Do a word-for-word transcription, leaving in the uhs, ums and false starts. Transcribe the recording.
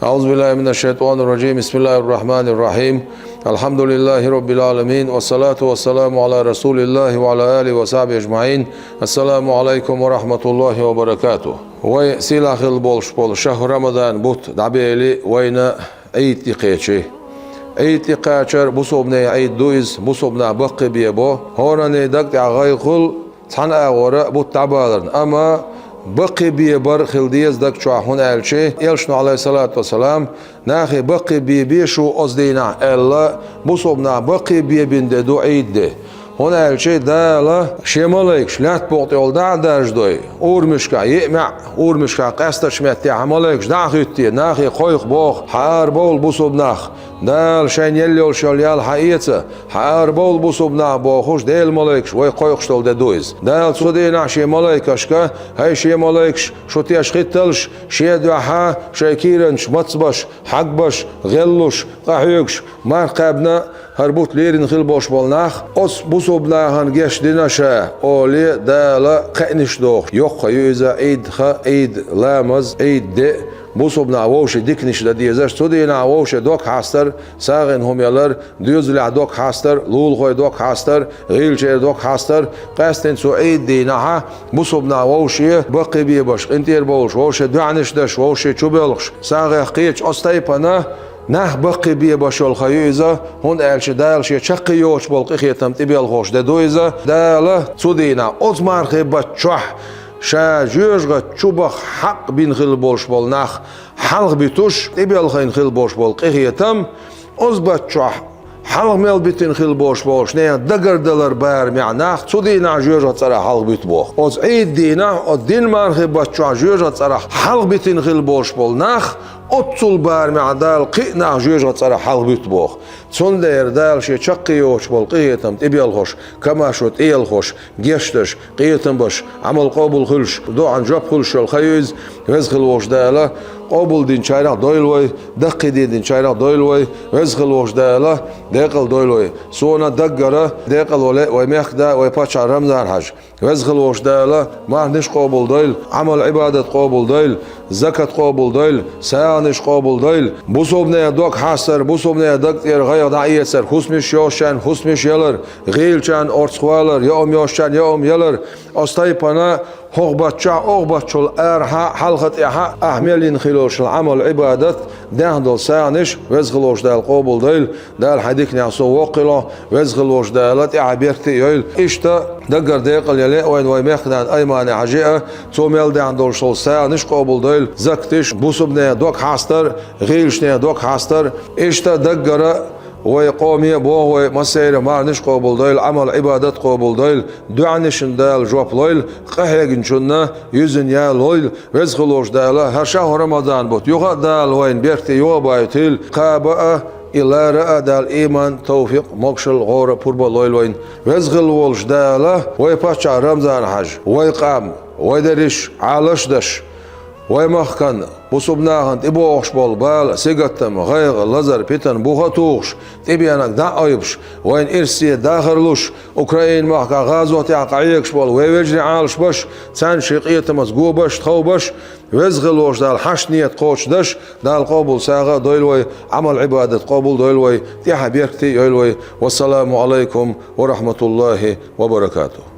أعوذ بالله من الشيطان الرجيم. بسم الله الرحمن الرحيم. الحمد لله رب العالمين. والصلاة والسلام على رسول الله وعلى آله وصحبه أجمعين. السلام عليكم ورحمة الله وبركاته. Вай сийлахь хила болуш болу шахӀр Рамадан бутт дӀабели, вайна Ӏийд тӀекхечи. Ӏийд тӀекхачар бусалбанийн Ӏийд ду иза, бусалба нах баккхийбе бо. ХӀоранний даг тӀехь гӀайгӀа хуьлу цхьана агӀора бутт дӀабаларна, амма баккхийбе бар хила деза даг чохь, хӀунда аьлча Элчано, Ӏалайхиссалату вассалам, нахе баккхийбе беза шу оцу дийнахь аьлла, бусалба нах баккхийбина де ду Ӏийд де. ХӀунда аьлча Дала Шен малайкаш лаьтта букъа тӀехула дӀа а даржадой, урамашкахь, йиъ маьӀ урамашкахь къаьстачу меттехь малайкаш дӀа а хӀиттий, нахе кхойкху боху: «Хьан арабовла, бусалба нах, Дала шайна елла йолуш йолу ял хьан эца, хьан арабовла, бусалба нах», бохуш, Делан малайкаш вай кхойкхуш долу де ду иза. Дала цу дийнахь Шен малайкашка: «ХӀай Шен малайкаш, шу теш хӀитталаш, Шен дуьхьа шайн кийранчу мацбаш, хьагбаш, гӀеллуш, къахьоьгуш, марха кхаьбна, хӀара бутт лерина хила болуш болу нах, оцу бусалба нахана гечдина ша», олий, Дала кхаьънаш дохуш. Йоккха ю иза Ӏийд хан, Ӏийд ламаз, Ӏийд де, бусалба нах вовшийн диканаш дан дезаш, цу дийнахь вовшийн дог хьастар, сагӀина хӀума ялар, доьзалехь дог хьастар, лулахойн дог хьастар, гӀийлачеран дог хьастар, къаьсттина цу Ӏийд дийнахьа бусалба нах вовшийн баккхийбе беш, къинтӀера бовлуш, вовшийн доьӀнаш деш, вовшийн чубоьлхуш, сагӀех кхечу оцу тайпана нах баккхийбе беш йолу хан ю иза, хӀунда аьлча Дала Шен чаккхе йоцуш болу къинхетам тӀебелхош де ду иза. Дала цу дийнахь оцу мархи баттахь чохь Ша жоьжахати чу баха хьакъ бина хила болуш болу нах хьалха битуш, тӀебелхийна хила болуш болу къинхетам, оцу баттахь чохь хьалха мел битина хила болуш болчу нехан дагардалар барамехь нах цу дийнахь жоьжахати цӀарахь хьалха буьту боху. Оцу Ӏийд дийнахь, оцу дийнан мархи баттахь чохь жоьжахати цӀарахь хьалха битина хила болуш болу нах оццул барамехь Дала кхин а нах жоьжахати цӀарахь хьалха буьту боху. Цундела Дала Шен чаккхе йоцуш болу къинхетам тӀебелхош, комаьршо тӀеялхош, гечдеш, къинхетам беш, Ӏамал къобал хуьлуш, доӀанна жоп хуьлуш йолу хан ю иза. Веза хила волчу Дала къобалдинчарах дойла вай, даккхийдинчарах дойла вай. Веза хила волчу Дала декъала дойла вай. Суна даггара декъала вале вай мехкада, вай паччахь Рамзан-Хьаьжа. Веза хила волчу Дала марханаш къобалдойла, Ӏамал-Ӏибадат къобалдойла, закат къобалдойла, сагӀанаш къобалдойла. Бусалбанийн дог хьастар, бусалбанийн даг тӀера гӀайгӀа дӀаэцар, хӀусамаш йолчарна хӀусамаш ялар, гӀийлачарна орцахвалар, йоам йолчарна йоам ялар. Оцу тайпана хӀокху баттахь, оха баттахьул арахьа, хьалха-тӀаьхьа ахь мел йина хила йолуш йолу Ӏамал-Ӏибадат, даьхна долу сагӀанаш Веза хила волчу Дала къобалдойла. Дала Хьайн диканехь со воккха хила, Веза хила волчу Дала тӀаьхьа беркате а йойла. Иштта даггара декъала яле вайна вай мехкан нана Аймани-Хьаьжа а, цо мел даьхна долуш долу сагӀанаш къобалдойла, закаташ, бусалбанийн дог хьастар, гӀийлачеран дог хьастар. Иштта даггара вай къоме а, боху вай, массеран марханаш къобалдойла, Ӏамал-Ӏибадат къобалдойла, доьӀанашна Дала жоп лойла, къахьегначунна юьззина ял лойла. Веза хила волчу Дала хӀара шахӀр Рамадан бутт юха а Дала вайна беркате юха а байтийла, кхаба а, и лара а Дала иман, тавфикъ, могашалла, гӀора, пурба лойла вайна. Веза хила волчу Дала вай паччахь Рамзан-Хьаьжа, вай къам, вай дерриш Ӏалаш а деш, вай махкан, бусалба нахана тӀебогӀуш болу бала, сингаттам, гӀайгӀа, лазар, питана буха а тухуш, тӀебеанарг дӀа а айбаш, вайна ирсе дахар луш, Украин махкахь гӀазотехь къахьегаш болу вай вежарий Ӏалаш беш, царна шен къинхетамца гобеш, тховбеш, Веза хила волчу Дала хьашт нийят кхочушдеш, Дала къобал сагӀа а дойла вай, Ӏамал-Ӏибадат къобал дойла вай, тӀаьхьа беркате а йойла вай. Вассаламу Ӏалайкум ва рахьматуллахӀи ва баракатухӀ.